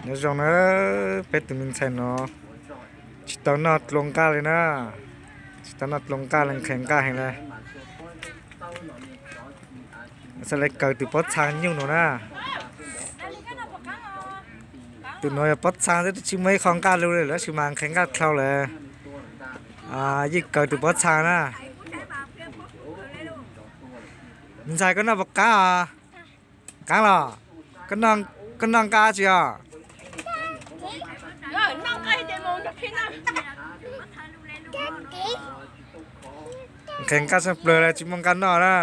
Nyob zoo na, peb tus me ntxhais no tsis tau noj dlua nqaj li na. Tsis tau noj dlua nqaj li, nqhis nqaj heev li. Xav li kaw tus pob txha nyuj no na. Tus no yog pob txha xwb, tsis muaj ib qho nqaj lug li, tab sis mas nqhis nqaj dlhau lawm. Yeej kaw tus pob txha na. Ntxhais, koj noj puas qab os? Qab los? Koj noj nqaj tsi os? Nqhis nqaj tshaj plaws li, tsis muaj nqaj noj na.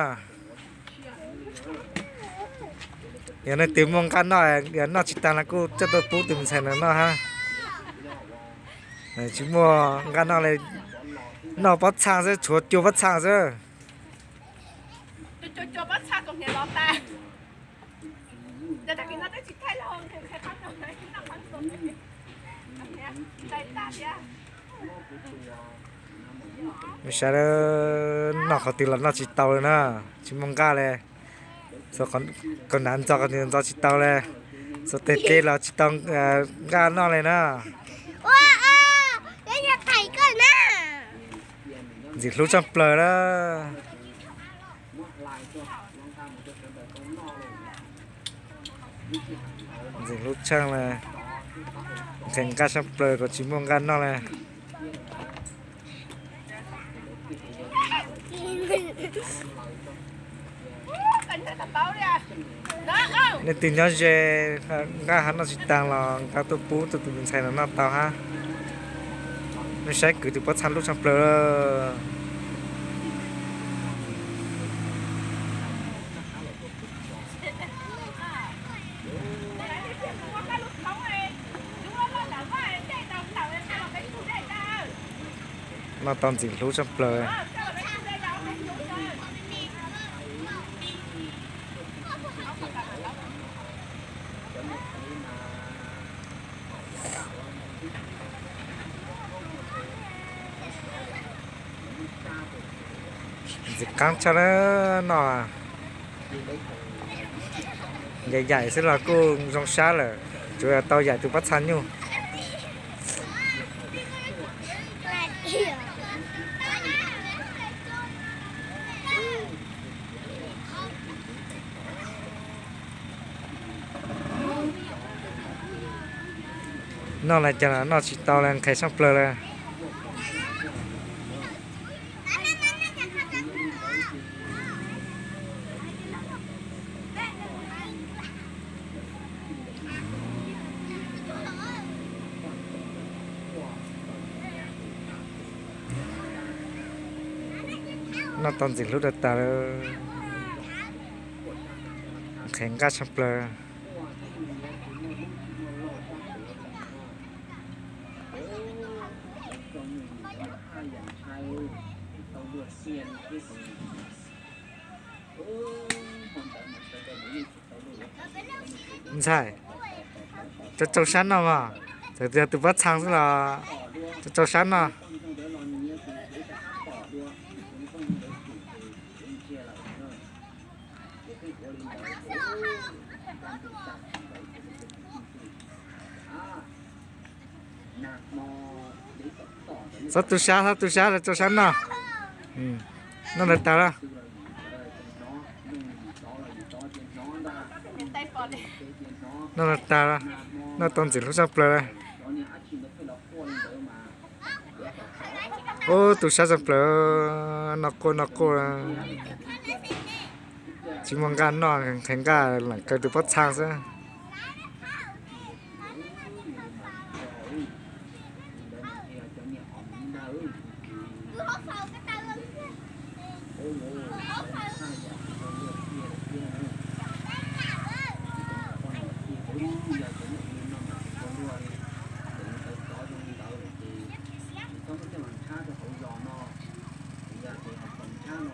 Yog leej twg muaj nqaj noj, yog noj tsis tag los kuj coj tuaj pub tus me ntxhais no noj hab. Tsis muaj nqaj noj li, noj pob txha xwb, tshuav cua pob txha xwb. Saib, noj qhov twg los noj tsis tau li na, tsis muaj nqaj li. Kaus hnav ntxo qhov twg ntxo tsis tau li, xuas tes ke los tsis tau nqaj noj li na. Ntxim hlub tshaj plaws na. Ntxim hlub tshaj li, nqhis nqaj tshaj plaws kom tsis muaj nqaj noj li. Leej twg nyob ze, nqaj ho noj tsis tag los nqa tuaj pub tuaj tus me ntxhais no noj tau hab. Nej saib kwv tus pob txha hlub tshaj plaws. Noj tau ntxim hlub tshaj plaws. Ntxim qab tshaj na, noj yaim yaim xwb los kuj zoo sab lawm, tsuas yog tau yaim tus pob txha nyuj. Noj li cas los noj tsis tau li, nqhis tshaj plaws li. Noj tau ntxim hlub tag tag li. Nqhis nqaj tshaj plaws. Ntxhais, tso tsau sab noj mog, txawm tias tus pob txha xwb los tso tsau sab noj. Txhob tu sab, txhob tu sab, tso tsau sab noj. Noj lawm tas lawm. Noj lawm tas lawm. Noj tau ntxim hlub tshaj plaws lawm. Ub, tu sab tshaj plaws, noj quaj noj quaj. Tsis muaj nqaj noj, nqhis nqaj lam kaw tus pob txha xwb.